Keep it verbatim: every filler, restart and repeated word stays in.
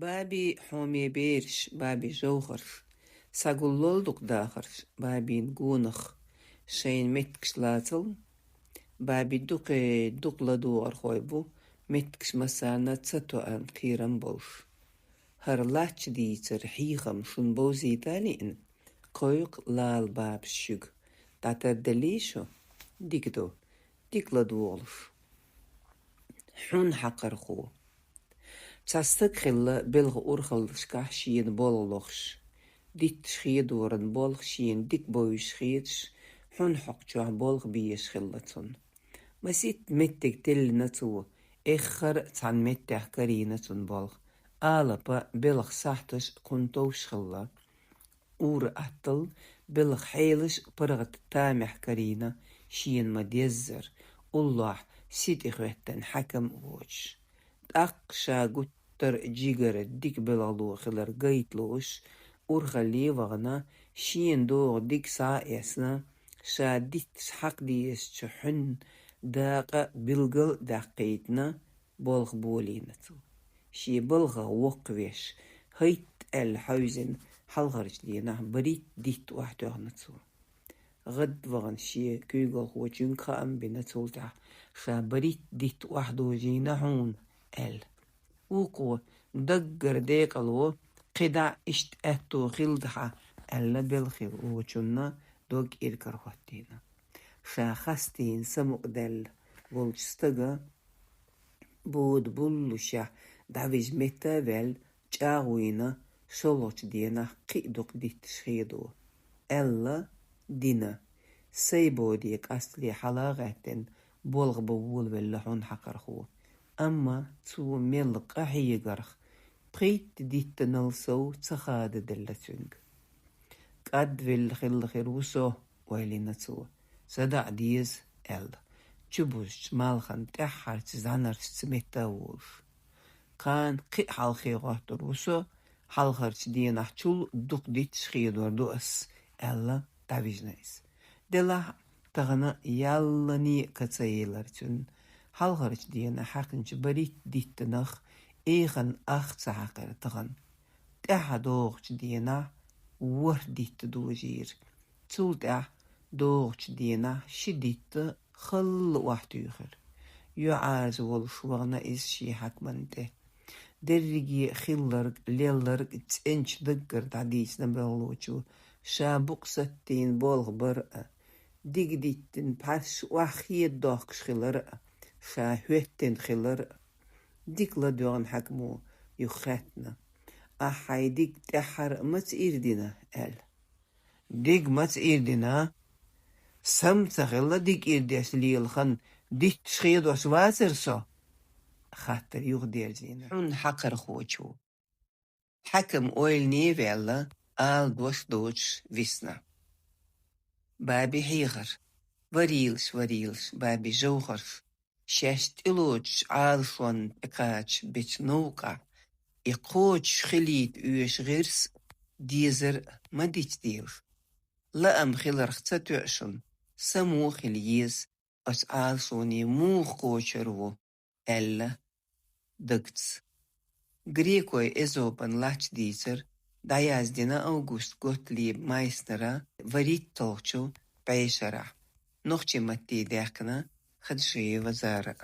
Баби хьоме бераш, Баби жовхарш, сагуллол дукха дахарш, Бабин гонах шайн меттгаш лацал. Баби дукхе дукха ладугӀархой бу, меттгаш массарна ца тоъан кхерам болуш. ХӀара лач дийцар хьехам шун бовзийта лиъна, кхойкху лала бабаш шуьга. ДӀатардалий шу? Дика ду, дика ладугӀалаш. Хьун хьакхархо. Цхьа стаг хилла белхан урхаллашкахь шена болх лохуш. Дитташ хедоран болх шена дика бовзуш хеташ, хьун хьокхучохь болх безаш хилла цунна. Маситта меттиг теллина цо, эххар а цхьана меттехь карийна цунна болх. Алапа белхан сахьташ кхунна товш хилла. Ура аттал белхан хьелаш паргӀат тамехь карийна, шена ма-деззара, уллохь ситӀе хӀоьттина хьаькам а воцуш. ТӀаккха ша гуттар а жигара дика белхало хилар гайталуш, урхалле вахана, шена догӀу дика схьа а эцна, ша дитташ хьакха дезачу хьуьнан дакъа билгал а даьккхийтина, болх болийна цо. Шен балхах воккхавеш, хӀайтта аьлла хьаьвзина, хьалхарчу дийнахь баритта дитта охьатоьхна цо. ГӀадвахана шен куьйгалхочуьнга хаам бина цул тӀаьхьа, ша баритта дитта охьадожийна хьуна, аьлла. Вукхо даггара декъало, кхидӀа иштта аьтто хилла хьан, аьлла, белхалочунна дог иракарахӀоттийна. Ша хастийна самукъадаьлла волчу стага, бода буллушехь дӀавижа метта а ваьлла, чӀагӀвийна, шолгӀачу дийнахь кхин а дукха дитташ хедо, аьлла, дина. Сайн боде къастале хьала а гӀаьттина, болх бан волавелла хьун хьакхархо. Амма цо мел къахьегарх, пхийтта диттанал сов ца хададелла цуьнга. КӀадвелла хилла хир ву со, ойла йина цо, садаӀа деза, аьлла, чубузучу малхана тӀаьххьарчу зӀаьнаршца метта а волуш. Кхана кхин а хьалхе гӀоттур ву со, хьалхарчу дийнахьчул дукха дитташ хедор ду ас, аьлла, дӀавижна иза. Делахь а, тахана яллане а ка ца елира цуьнан, хьалхарчу дийнахь хьаькхначу баритта диттанах эхан ах ца хьаькхира тахана. ТӀаьхьа догӀучу дийнахь ворхӀ дитта дожийра. Цул тӀаьхьа догӀучу дийнахь ши дитта халла охьатуьйхира. ЙоӀарза волуш вахана иза шен хьаькамна тӀе. Дерриге а хилларг, лелларг цӀеначу даггара дӀадийцина белхалочо, ша букъ саттийна болх бар а, диг диттина пхьарш охьахедадоккхуш хилар а, ша хӀоьттина хилар а. Дика ладоьгӀна хьаькамо юха хаьттина: «Ахь хьайн диг тӀаьххьара маца ирдина?» — аьлла. «Диг маца ирдина? Сам ца хилла диг ирдеш лела хан, дитташ хедош вацара со?» — хаттар юхадерзийна хьун хьакхархочо. Хьаькам ойлане а ваьлла, ала дош доцуш висна. Баби хьехар. Варийлаш, варийлаш, Баби жовхарш. Шаьш тӀелоцучу Ӏалашонна тӀекхача бечу новкъахь и кхочуш хилийта оьшу гӀирс а, дезар а ма дицделаш. Лаам хиларх ца тоьа шуна, само хила еза, оцу Ӏалашоне муха кхочур ву, аьлла, дагца. Грекойн Эзопан лач дийцар дӀаяздина Август Готлиб Майснера варитталгӀачу бӀешарахь, нохчийн матте даьккхина Хаджиева Зара.